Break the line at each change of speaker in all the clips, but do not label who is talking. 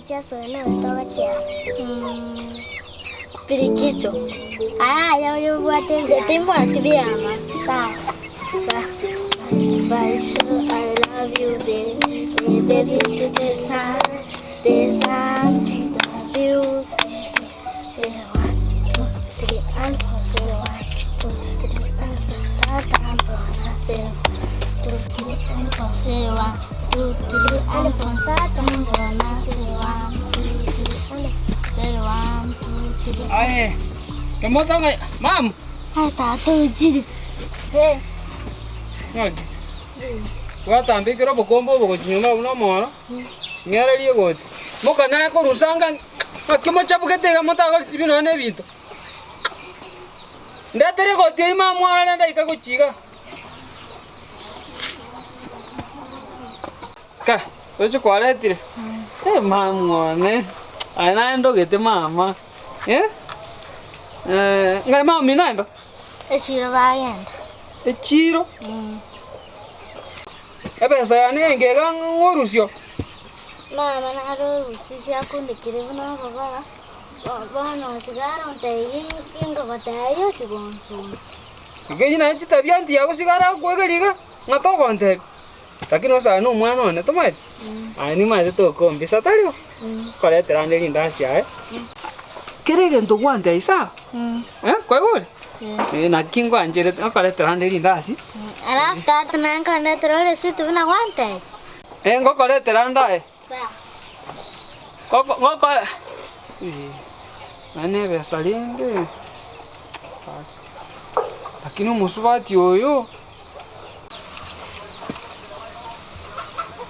Omocheso oyo noro togochesa. Pirikicho. Aya aye oyobwate inche timbwati biama. Sawa. Bye, sure, I love you, baby. Baby, to the sun, the sun, to the music. Say one, two, three, and four. Say one, two, three, and four. Tata, mbona. Say one, two, three, and four. Say one, two, three, and four. Tata, mbona. Say one, two, three, and four. Say one, two, three.
Aye, kemoto ng'a mama.
Aye, tata ochire. Hey.
Ng'aki? Gwatambekire obokombe obo gochia nyomba buna omoro, ng'ererie egoti. Moka naye korusa anga ng'aki mochabugete iga motagorisibi nonya na ebinto. Ndetere egoti eyio mama mwarore ndaika gochia iga. Ka, roche kwaretire? Eh, mama one, aye naye ndogete mama, eh? Ng'ai mama omino aye mba?
Echiro bagenda.
Echiro? Ebesa yane enge iga ng'orusio.
Mama naro orusirie akundekire buna obobara, bono sigara ontebirie ngogotebia ochi gonsuma.
Iga eyio naye chitabia ntiya gosigara akoegeria iga, ng'a togontebia. Lakini osare na omwana one, tomaeti? Aye nimaete tokombisa, tari bo? Nkoretera ande rindasi aye. Kera egento gwantebia sawa? Eh, kwaigure? Eh, naki ngwancherete nkoretera ande rindasi.
Alafu tata naye nkandetera orisiti buna gwantebia.
Eh, ngokoretera ande aye.
Sawa.
Ngoko ngoko eh, naye na ebesa rende, lakini omosubati oyo.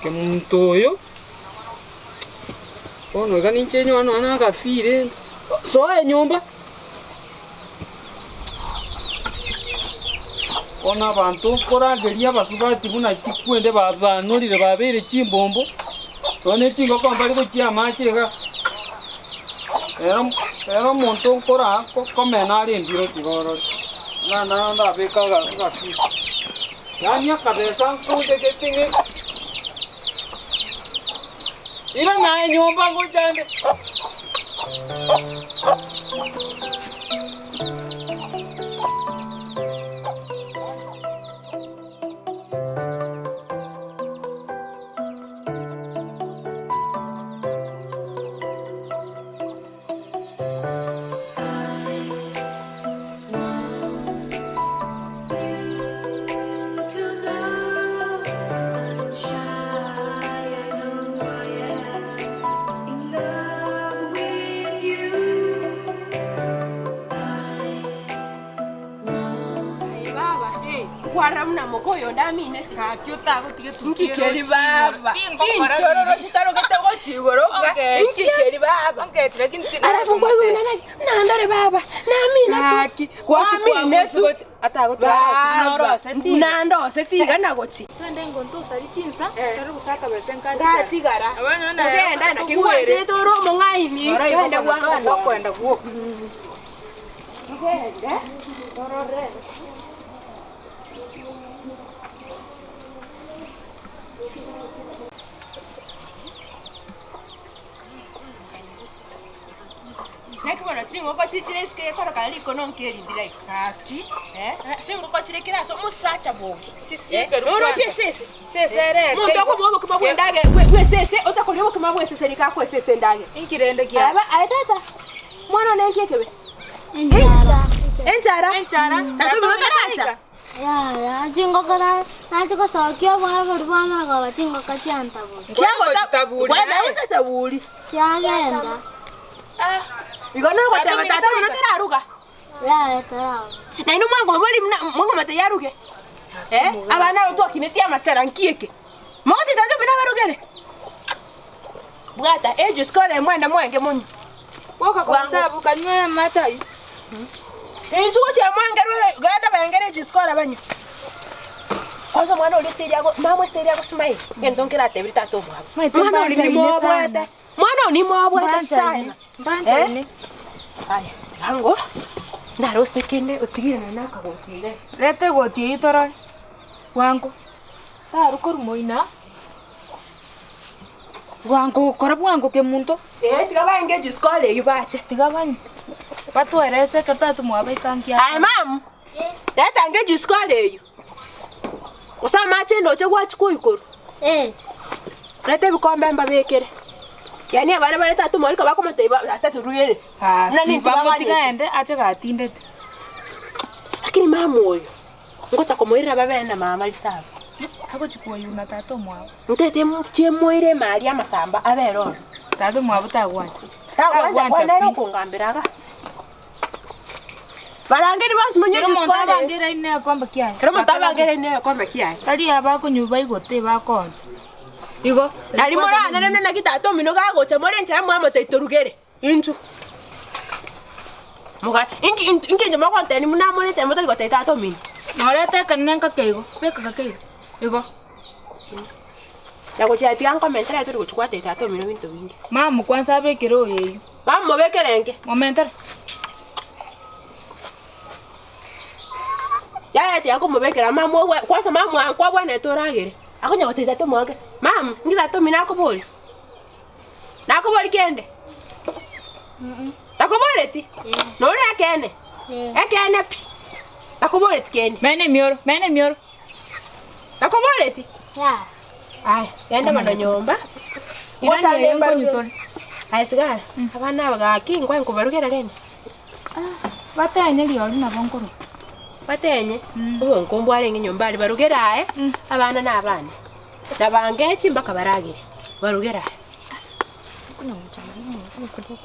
Kemunto oyo, bono iga ninche nyore nonya na agafire, soa enyomba. Bono abanto nkorangeria abasubati buna chikwende babanorire babeire chimbombo, nonya ne chingoko mbari gochia amache iga, ero ero omonto nkora komena are embiro tiga orore. Ng'a naro ndabeke agafiri. Yaani akabesa nkundegete ng'e ira naye nyomba ngochande.
Aye baba, kwarora buna moka oyo onde aminete. Inki keri baba? Chinchororo chitarogete gochia igoro iga. Inki keri baba? Alafu nkoigwa buna naki, nandore baba, namine tu. Kwamine tu. Baba, nandoseti iga nagochi. Ndatigara. Togenda naki ngwancherete ore omong'aini. Togende bwango. Togende torore. Naki bono chingoko chichire isiko ekorokana rikono nkerindire iga. Gaki eh, chingoko chire kera ase omosacha bobe. Noroche esese? Omonto okoboa obokima bw'endagera bwe- bw'esese ocha koria obokima bw'esese rika akoe esese endagera.
Inki rende kia?
Aba aye tata, mwana one nki ekebe?
Enchara.
Enchara.
Enchara.
Tata omino taracha?
Yaya, chingoko na- nachi gosokia obware boria bwa amagoba chingoko chiantabora.
Chiagota- Kwenda gotataburi.
Chiagenda.
Igo nogoteba tata omino tararuga.
Yaya taraba.
Nainwe mwangoma bori buna mwangoma teyaruge. Eh, abana aba twakinetie amachara nki eke? Mogoteba tata omino abarugere? Bwata ejuice kore mwende mwenge monywe.
Boka kwa sababu kanywe amache ayio.
Inchuo gochia mwengerwe genda bengere ejuice kore banywe. Kwanza omwana oria esteri ago mama esteri agosmile egento nkeratebirie tata omwabo.
Maete
Mwana oria
mbanchaine
nimobwate.
sana.
Mwana oyo nimobwate sana.
Mbanchaine.
Aya, tiga ngo narose kende otigire nonya na akagoti iga.
Reta egoti eyio torore. Bwango. Taru korwa moino. Bwango kora bwango kemunto.
Ee, tiga baenge ejuice cola eywo bache.
Tiga banywe. Batwerese ekero tata omwabo aika nki
Aye mama, reta ange ejuice cola eywo. Gose amache ndoche gwachia koikorwa.
Eh.
Reta ebikombe mbabekere. Yaani abana bare tata omwabo rika bakomotebia tata torugere. Buna
Gaki
ninki
bamotiga
baganyete.
aende ache gatindete.
Lakini mama oyo, ngocha komoirera babere na mama risabu.
Agochi koyuna tata omwabo.
Ntete chiemoire emari amasamba abere oro.
Tata omwabo tagwancha.
Tagwancha
Tagwancha
kwana ere
pi.
okongambera iga. Barangeri bonsi monywe
Kera
juice
omonto
kore.
abange eraini na egekombe kiaye.
Kera omonto abange eraini na egekombe kiaye.
Tari aba akonywa baigote bakooncha. Igo.
Nari moranareme naki tata omino gagocha more enchera mwamotebia torugere. Inchu. Moga inki inki inche mogontebia buna more enchera motari gotebia tata omino.
Norete ekanene nkake igo, beka gake igo, igo.
Na gochia tiga nkomentere aye tori gochia gwatebia tata omino binto binge.
Mama kwanza abekere oyo eywo.
Mama mobekere enke.
Momentere.
Yaya tiga nkomobekera mama obwe kwanza mama nkwabwenerete oragere. Akonya gotebia tata omwake, mama inki tata omino akoboria? Nakoboria kende? Takoboreti? Nore ekeene? Ekeene pi. Takoboreti kende.
Mena emioro, mena emioro.
Takoboreti? Aya, genda bono nyomba. Ngochande mbarugere. Aye sigara, abana aba gaki nkwae nkobarugera rende.
Batenye riori nabo nkorwa.
Batenye, obonko mbwarenge nyomba aria barugere aye, abana na abane. Na bangechi mpaka baragere, barugere aye.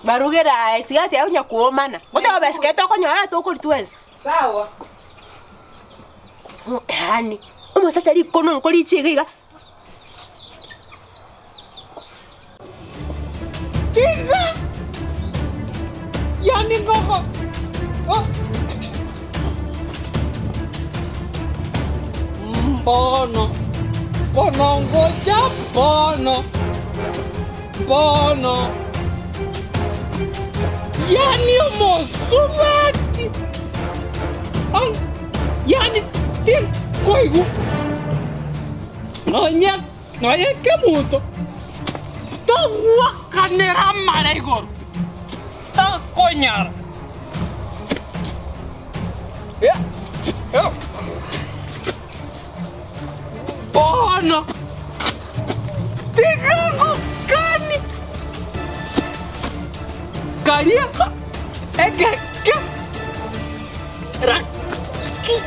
Barugere aye, sigara tiga konya kuomana. Gotoba esike tokonyora tokori twensi.
Sawa.
Yaani, omosacha rikono nkori chiga iga.
Tiga! Yani ngoko. Oh. Mbono. Bono ngoja bono. Bono. Yani omosubati. Ang yani tinkoigu. Nonya nonya kemuto. Togwakanera amara igoro. Takonyara. Yeah. Yeah. Bono. Tigangokani. Kariaka. Egeke. Raki.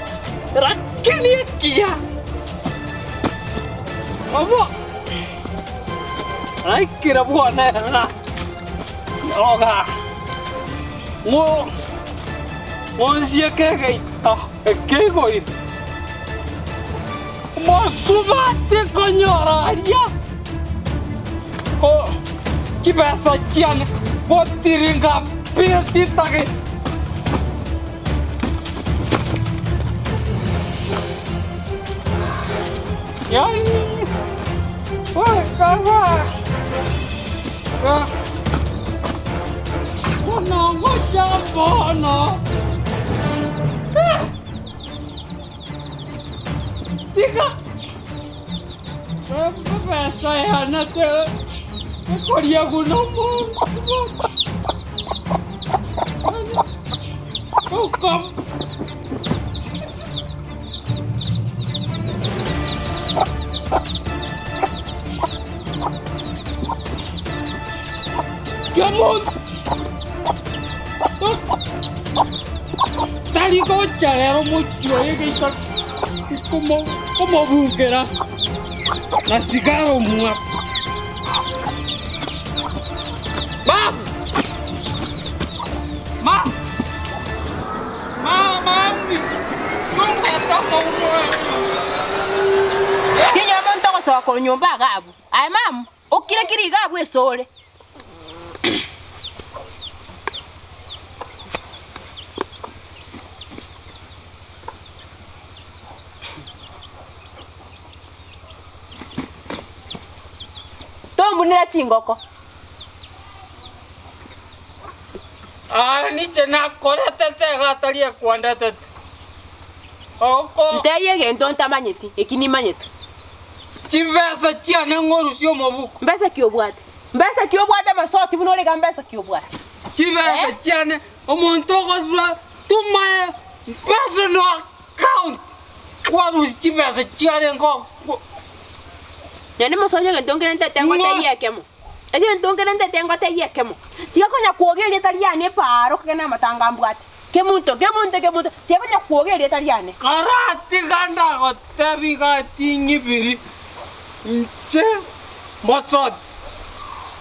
Rakini kia. Obo. Aikira bwana. Oga. Ngo. Ngonzie kegeita ekegoi. Mosubate konyora aria. Ko chibesa chiane gotiringa pititage. Yani. Oi, kawa. Ka. Bono ngoja bono. Ah. Tiga. Pesa yana te. Koria guno mo. Oh, come. Come on. Tari gocha rero mochio egeita como como bungera. Na sigaro mua. Mam! Mam! Mam, mami! Chunga tamo
Kinya omonto ogosoka korwa nyomba iga abwo. Aye mama, okire kiri iga abwo esore. Tombunera chingoko.
Ah, niche nakoretete iga atari ekwandetete. Oko
Ntebi egento ntamanyeti, eki nimanyete.
Chibesa chiane ng'orusie omobuko.
Mbesa ki obwate? Mbesa ki obwate amasoti buna ore iga mbesa ki obwate?
Chibesa
Eh?
chiane omonto ogoswa tuma personal account kwarusia chibesa chiane ngo
Naende mosonye egento nkere ntete ngotebie ekemo. Egento nkere ntete ngotebie ekemo. Tiga konya kwoga erieta riane epaaro kegena amatanga mbwate. Kemunto, kemunto, kemunto, tiga konya kwoga erieta riane.
Karatiga ndagotebi iga ting'ibiri inche mosoti,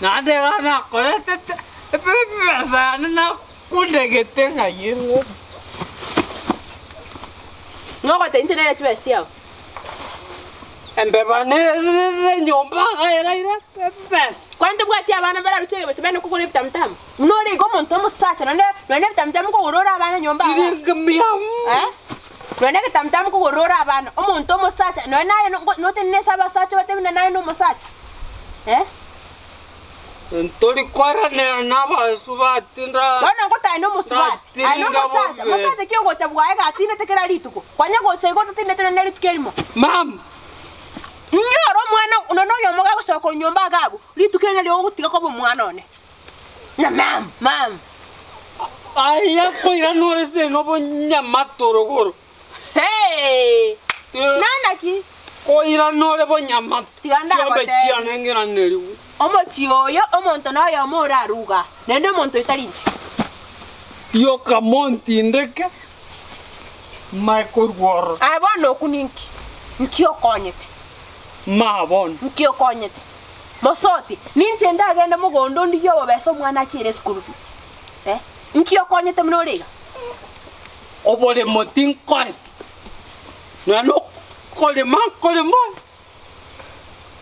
naende iga nakoretete ebesa yane nakundegete ng'ai ere.
Ng'o ogotebia inche nere chibesa chiao?
Embeba nere nyomba iga eraire ebesa.
Kwani tobwati abana bararuche egebesa bende kogora ebitamutamu? Buna ore iga omonto omosacha naende nonya nebitamutamu kogora ore abana nyomba igaa.
Siringi mia.
Eh? Nonya negetamutamu kogora ore abana, omonto omosacha nonya naye notenene ase abasacha obatebie buna naye nomosacha. Eh?
Ntori koranera nabasubati nda.
Bono ngotanya nomosubati, aye
Ndatiringa
nomosacha,
bobe.
mosacha ki ogocha bwaye gatindete kera rituko? Kwanya gocha igo otatindete nonya rituko erimo.
Mama.
Inyora omwana nonya oyomo gagosoka korwa nyomba iga abwo, rituko eri nario ogotiga koba omwana one. Na mama, mama.
Aye koirana ore seino bonyamatoro
Hey! Nana ki?
Koirana ore bonyamato.
Tiga
Chiombe
ndagotebie.
chiane ng'iraneriwe.
Omochie oyo omonto noyomo oraruga, naende omonto oyo tari inche.
Rioka montindeke, mae korwa ororo.
Aye bono okwo ninki? Nki okonyete?
Maa bono.
Nki okonyete? Mosoti, ninche ndagende mogondo ndigie obobesa omwana achiere eschool fees. Eh? Nki okonyete buna ore iga?
Oboremo tinkoeti, nonya nokorema nkorema ore.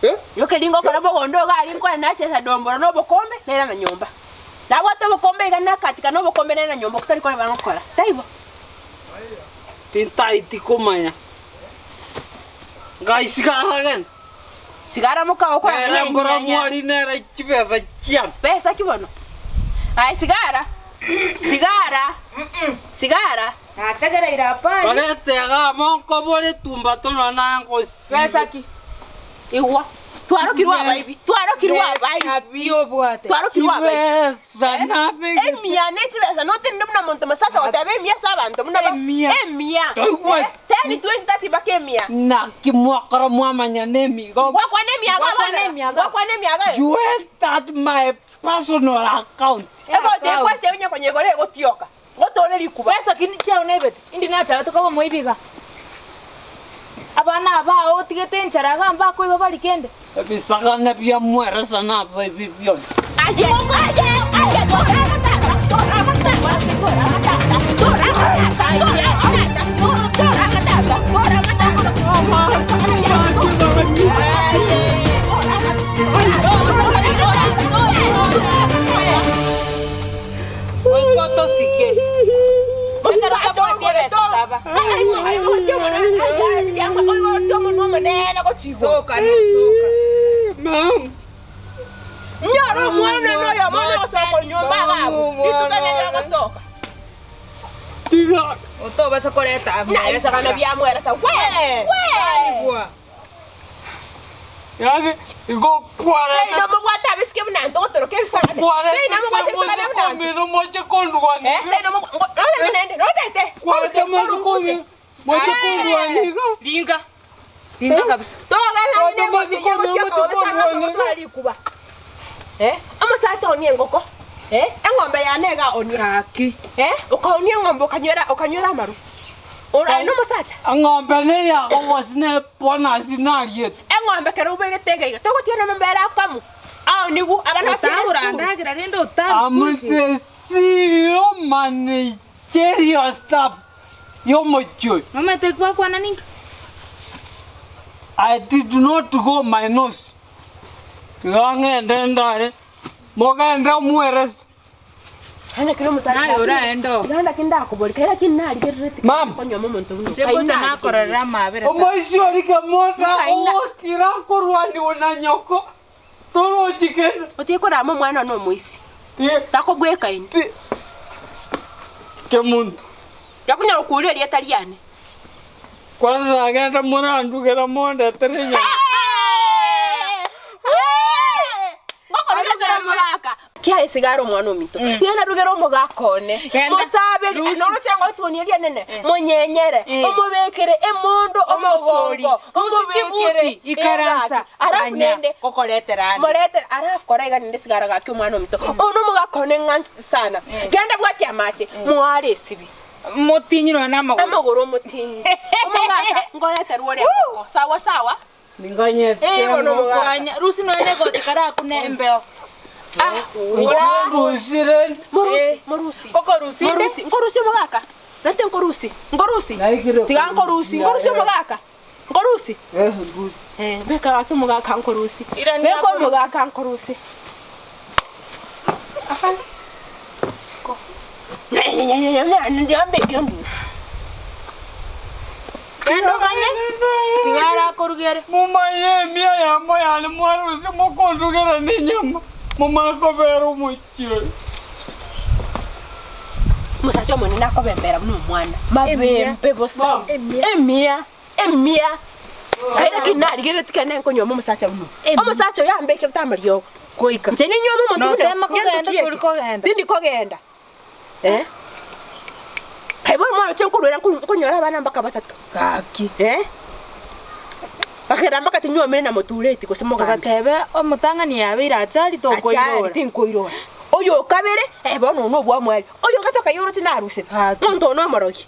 Eh?
Yoka eri ngokora mogondo iga aria nkore nachesa domboro na obokombe, nairana nyomba. Nabwate obokombe iga nakatika na obokombe nairana nyomba okwo tari koreba ngokora. Taibo?
Tintaeti komanya. Ngaisiga aragende.
Sigara moka okora
Nere mbora mwari nere chibesa chiane.
Besa ki bono? Aye sigara. Sigara. Sigara.
Nategereire apani.
Korete iga amo nkobore etumbato nonya naye ngosibe.
Besa ki?
Igwa. Twarokirwe abaibi. Twarokirwe abaibi.
Besa bi obwate?
Twarokirwe abaibi.
Chibesa nabegete.
Emia ne chibesa notenene buna monto mosacha goteba emia ase abanto buna ba
Emia.
emia.
Toigweti.
Eh, 10, 20, 30 mpaka emia.
Naki mwakora mwamanya nemigo.
Gwakwana emiaga
Gwakwana
abana.
emiaga.
Gwakwana emiaga.
You entered my personal account.
Egoti ekwase onye konya igoro egotioka. Gotore rikuba.
Besa ki chiao nebete? Indi nachagete koba omoibi iga? Abana aba ao otigete enchara iga mbakoiba bari kende.
Ebisagane bia mweresa nabaibi bionsi.
Aye, aye, aye, tora amatanga, tora amatanga, tora amatanga, tora amatanga, tora amatanga, tora amatanga, tora amatanga.
Goika tosike.
Omosacha oigorete oigorete omonwa omonene gochia igoro.
Soka nosoka.
Mama.
Nyora omwana one noyomo one ogosoka korwa nyomba iga abwo, rituko eri nario agosoka.
Tiga.
Otobasa koreta
Nabisagana biamweresa, we, we!
Yaani igo kwareta
Seino mobwate abisike buna intwe gotoroka ebisagane. Seino mobwate ebisagane buna intwe.
komino moche kondwania.
Eh, seino mobwa- ngo- notete naende, notete.
Kwareta masiko moche kondwania iga.
Ringa. Ringa kabisa.
Togenda
Kwareta
ng'ina
masiko
egochi- egochi
moche
okobisa ng'a
kondwania.
gotwara rikuba. Eh, omosacha onie engoko. Eh, eng'ombe yane iga onie.
Gaki.
Eh, okaonia eng'ombe okanywera okanywera amaru. Ore aye nomosacha?
Eng'ombe neyago gose ne bonus nariete.
Eng'ombe kero obegete iga iga, togotiana amambere akamu. Aonigwe, abana bachiere
Otagora
esukuru.
ndagera rende otari
I'm
school fees.
the CEO managerial staff yomochie oyo.
Nomanyete gwakwana ninki?
I did not go my nose. Tiga ng'ende ndare, mogende omwerese.
Naye oraende oo.
Iga naki ndakoboria, kae naki narigerereti
Ma'am.
konyuoma omonto buna
Inche
oyo? Kai
ngocha
narigerereti.
nakororera amabera sana.
Omoisia oria kemota
Nkaina.
ogokira korwaniwa na nyoko, torochi kende.
Otige korama omwana one omoisia,
Ti-
takobwekaini.
ti- Kemunto.
Takonyara kokuria erieta riane.
Kwanza agende morandugera mondetere enyama.
Nyasae esigare omwana ominto. Genda rugere omogaka one.
Genda.
Mosaberi,
Rusi.
noroche ng'a etuoni eria enene, monyenyere, omobekere emondo
Omosori.
omogongo,
Rusi
omobekere
chibuti, ikaransa,
egaki. Alafu
kanya,
nende
gokoretera ande.
moretere alafu kora iga nende esigara gaki omwana ominto. Oyo nomogaka one ng'anchete sana. Genda bwati amache, moare esibi.
Motinyi nonya namagoro.
Amagoro omotinyi. Omogaka, nkoreterwe ore engoko. Sawa sawa?
Ninganyete
Eh, bono omogaka.
Kwanya, rusi nonya negoti karakune embeo.
Ah,
Inche ndusire
Morusi, morusi.
Okorusi inde?
Morusi, nkorusi omogaka. Nate nkorusi, nkorusi.
Naikire
Tiga nkorusi, nkorusi omogaka. Nkorusi.
Eh, ndusi.
Eh, beka gaki omogaka nkorusi.
Irani
Beka
akorusi.
omogaka nkorusi. Ndiambeke ndusi.
Genda omanye, sigara akorugere.
Mumanye emia yamo yane mwarusia mokondugera nenyama momakobera omochie.
Omosacha omonene akobembera buna omwana. Mabembe bosa. Emiya. Emiya. Aye lakini narigereretie kende nkonyuoma omosacha buna oyo. Omosacha oyo ambekire amariogo.
Goika.
Inche ninyuome omonto buna
Notema
oyo,
kogenda
ngento ki
tori
eke?
kogenda.
Tindi kogenda. Eh? Kae bono omwana oche nkorwera nko- nkonyora abana mpaka batato.
Gaki.
Eh? Bakera mpaka tinyuomire na motureti gose mogambi.
Togatebe omotang'ani yabeire achari
Achari
tokoirora.
tinkoirora. Oyo okabere, eh bono one obwamwari. Oyo ogatoka iga oroche narusete.
Gaki.
Monto one omorogi.